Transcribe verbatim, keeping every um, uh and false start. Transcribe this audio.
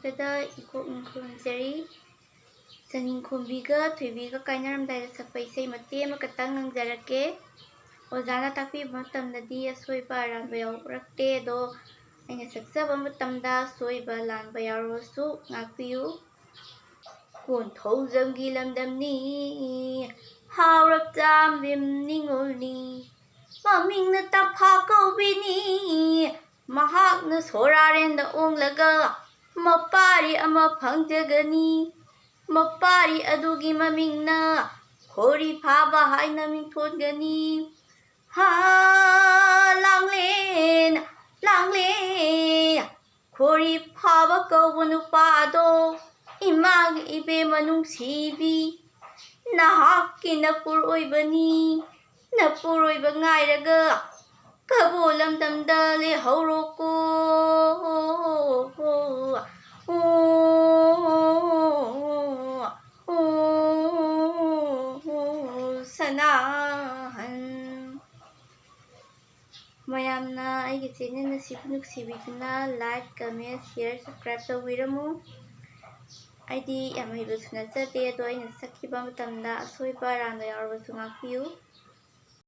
ꯗ ꯏꯀꯣꯛ ꯈꯨꯔꯨꯝꯖꯔꯤ꯫ ꯆꯅꯤꯡꯈꯣꯝꯕꯤꯒ ꯊꯣꯏꯕꯤꯒ ꯀꯥꯏꯅꯔꯝꯗꯥꯏꯗ ꯁꯛꯄ ꯏꯁꯩ ꯃꯇꯦꯛ ꯑꯃꯈꯛꯇꯪ ꯉꯪꯖꯔꯛꯀꯦ꯫ ꯑꯣꯖꯥꯅ ꯇꯥꯛꯄꯤꯕ ꯃꯇꯝꯗꯗꯤ ꯑꯁꯣꯏꯕ ꯑꯔꯥꯟꯕ ꯌꯥꯎꯔꯛꯇꯦ, ꯑꯗꯣ ꯑꯩꯅ ꯁꯛꯆꯕ ꯃꯇꯝꯗ ꯑꯁꯣꯏꯕ ꯂꯥꯟꯕ ꯌꯥꯎꯔꯕꯁꯨ ꯉꯥꯛꯄꯤꯌꯨ꯫ ꯀꯣꯟꯊꯧꯖꯝꯒꯤ ꯂꯝꯗꯝꯅꯤ ꯍꯥꯎꯔꯞ ꯆꯥꯝꯕꯤꯝ ꯅꯤꯉꯣꯜꯅꯤ꯫ ꯃꯃꯤꯡꯅ ꯇꯝꯐꯥ ꯀꯧꯕꯤꯅꯤ꯫ ꯃꯍꯥꯛꯅ ꯁꯣꯔꯥꯔꯦꯟꯗ ꯑꯣꯡꯂꯒ ꯃꯄꯥꯔꯤ ꯑꯃ ꯐꯪꯖꯒꯅꯤ꯫ ꯃꯄꯥꯔꯤ ꯑꯗꯨꯒꯤ ꯃꯃꯤꯡꯅ ꯈꯣꯔꯤ ꯐꯥꯕ ꯍꯥꯏꯅ ꯃꯤꯡꯊꯣꯟꯒꯅꯤ꯫ ꯍꯥ, ꯂꯥꯡꯂꯦꯟ, ꯂꯥꯡꯂꯦꯟ, ꯈꯣꯔꯤ ꯐꯥꯕ ꯀꯧꯕ ꯅꯨꯄꯥꯗꯣ ꯏꯃꯥꯒꯤ ꯏꯕꯦꯝꯃ ꯅꯨꯡꯁꯤꯕꯤ, ꯅꯍꯥꯛꯀꯤ ꯅꯄꯨꯔꯣꯏꯕꯅꯤ꯫ ꯅꯄꯨꯔꯣꯏꯕ ꯉꯥꯏꯔꯒ ꯀꯕꯣ ꯂꯝꯗꯝꯗ ꯂꯩꯍꯧꯔꯣꯀꯣ꯫ ꯁꯅꯥꯍꯟ꯫ ꯃꯌꯥꯝꯅ ꯑꯩꯒꯤ ꯆꯦꯅꯦꯜ ꯑꯁꯤꯕꯨ ꯅꯨꯡꯁꯤꯕꯤꯗꯨꯅ like, comment, share, subscribe ꯇꯧꯕꯤꯔꯝꯃꯨ꯫ ꯑꯩꯗꯤ ꯌꯥꯝ ꯍꯩꯕꯁꯨ ꯅꯠꯆꯗꯦ, ꯑꯗꯣ ꯑꯩꯅ ꯁꯛꯈꯤꯕ ꯃꯇꯝꯗ ꯑꯁꯣꯏꯕ ꯑꯔꯥꯟꯕ ꯌꯥꯎꯔꯕꯁꯨ ꯉꯥꯛꯄꯤꯌꯨ꯫